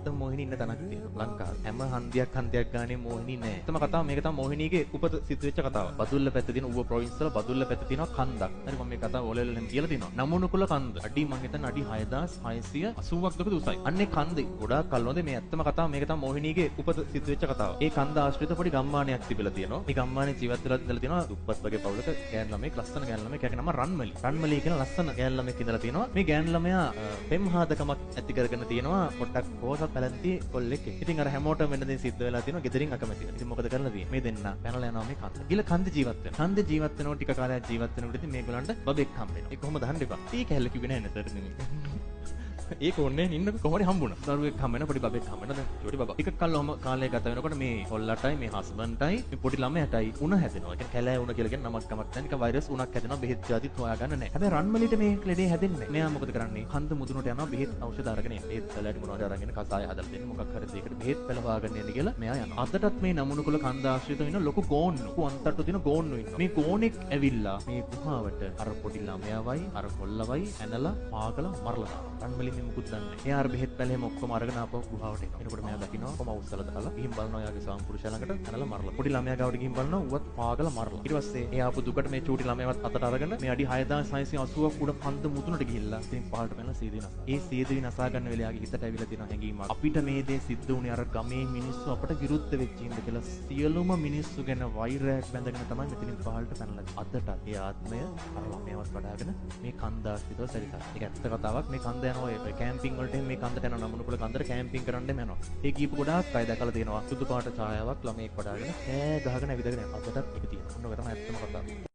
ඇත්තම මොහිනී ඉන්න තැනක් තියෙනවා ලංකාවේ. හැම හන්දියක් හන්දියක් ගානේ මොහිනී නෑ. ඇත්තම කතාව මේක තමයි මොහිනීගේ උපත සිද්ධ වෙච්ච කතාව. බදුල්ල පැත්තේ තියෙන ඌව ප්‍රොවින්ස් වල බදුල්ල පැත්තේ තියෙනවා කන්දක්. හරි මම මේ කතාව ඔලෙල් වලින් කියලා තියෙනවා. නමුනුකුල කන්ද. අඩි මං හිතන්නේ අඩි 6680ක් දොකද උසයි. අන්නේ කන්ද ගොඩාක් කල් හොඳේ මේ ඇත්තම කතාව මේක තමයි මොහිනීගේ උපත සිද්ධ වෙච්ච කතාව. ඒ කන්ද ආශ්‍රිත පොඩි ගම්මානයක් තිබිලා තියෙනවා. මේ ගම්මානේ ජීවත් වෙලා ඉඳලා තියෙනවා දුප්පත් වගේ පවුලක ගෑනු ළමයෙක්, ලස්සන ගෑනු ළමයෙක්. එයාගේ නම රන්මලි. රන්මලි කියන ලස්සන ගෑනු ළමයෙක් ඉඳලා තියෙනවා. මේ ගෑනු ළමයා පෙම්හාදකමක් ඇති කරගෙන තියෙනවා පොඩ්ඩක් පොහොසත් පැලැන්ති කොල්ලෙක් එක්ක. ඉතින් අර හැමෝටම වෙන දේ සිද්ධ වෙලා තියෙනවා ගෙදරින් අකමැති වෙලා. ඉතින් මොකද කරලා තියෙන්නේ? මේ දෙන්න පැනලා යනවා මේ කන්ද. ගිහලා කන්ද ජීවත් වෙනවා. කන්ද ජීවත් වෙනකොට ටික කාලයක් ජීවත් වෙනකොට ඉතින් මේගොල්ලන්ට බබෙක් හම්බ වෙනවා. ඒ කොහොමද අහන්න එපා. ඒ කැල්ල කිව්වේ නෑ නේද සර්. ඒක ඕනේ ඉන්නක කොහොමද හම්බුණා. දරුවෙක් හම්බ වෙනවා, පොඩි බබෙක් හම්බ වෙනවා. දැන් චෝටි බබා. ටික කල් ඔහම කාලය ගත වෙනකොට මේ කොල්ලටයි මේ හස්බන්ඩ්ටයි මේ පොඩි ළමයාටයි උණ හැදෙනවා. ඒ කියන්නේ කැලෑ උණ කියලා කියන නමක් කමක් නැහැ. නිකන් වෛරස් උණක් හැදෙනවා. බෙහෙත් ජාතිත් හොයාගන්න නැහැ. හැබැයි රන්මලිට මේ ලෙඩේ හැදෙන්නේ නැහැ. මෙයා මොකද කරන්නේ? කන්ද මුදුනට යනවා බෙහෙත් ඖෂධ අරගෙන එන්න. බෙහෙත් පැලයට මොනවද අරගෙන එන්න, කසාය හදලා දෙන්න, මොකක් හරි දෙයකට බෙහෙත් පැල හොයාගෙන එන්න කියලා මෙයා යනවා. අදටත් මේ නමුනුකුල කන්ද ආශ්‍රිතව ඉන්න ලොකු ගෝන්නු, ලොකු අන්තට්ටු තියෙන ගෝන්නු ඉන්නවා. මේ ගෝනෙක් ඇවිල්ලා මේ ගුහාවට අර පොඩි ළමයාවයි අර කොල්ලවයි ඇනලා පාගලා මරලා දානවා. රන්මලි මේ මුකුත් දන්නේ නැහැ. එයා අර බෙහෙත් පැල එහෙම ඔක්කොම අරගෙන ආපහු ගුහාවට එනවා. එනකොට මෙයා දකිනවා කොහොම උස්සලා දාලා ගිහින් බලනවා එයාගේ ස්වාමි පුරුෂයා ළඟට ඇනලා මරලා. පොඩි ළමයා ගාවට ගිහින් බලනවා ඌවත් පාගලා මරලා. ඊට පස්සේ එයා ආපු දුකට මේ චූටි ළමයාවත් අතට අරගෙන මේ අඩි 6680ක් උඩ කන්ද මුදුනට ගිහිල්ලා ඉතින් පහළට පැනලා සීදී නසා. ඒ සීදී නසා ගන්න වෙලේ එයාගේ හිතට ඇවිල්ලා තියෙන හැඟීමක්. අපිට මේ දේ සිද්ධ වුණේ අර ගමේ මිනිස්සු අපට විරුද්ධ වෙච්ච හින්දා කියලා සියලුම මිනිස්සු ගැන වෛරයක් බැඳගෙන තමයි මෙතනින් පහළට පැනලා. අදටත් ඒ ආත්මය අර ළමයාවත් වඩාගෙන මේ කන්ද ආශ්‍රිතව සැරිසරනවා. ඒක ඇත්ත කතාවක්. මේ කන්ද යනවා ඔය කැම්පින් වලට එහෙම මේ කන්දට යනවා නමුනුකුල කන්දට කැම්පින් කරන්න එහෙම යනවා. ඒ ගිහපු ගොඩාක් අය දැකලා තියෙනවා සුදු පාට ඡායාවක් ළමයෙක් වඩාගෙන කෑ ගහගෙන ඇවිදගෙන යනවා. අදටත් ඒක තියෙනවා. ඔන්න ඔක තමයි ඇත්තම කතාව.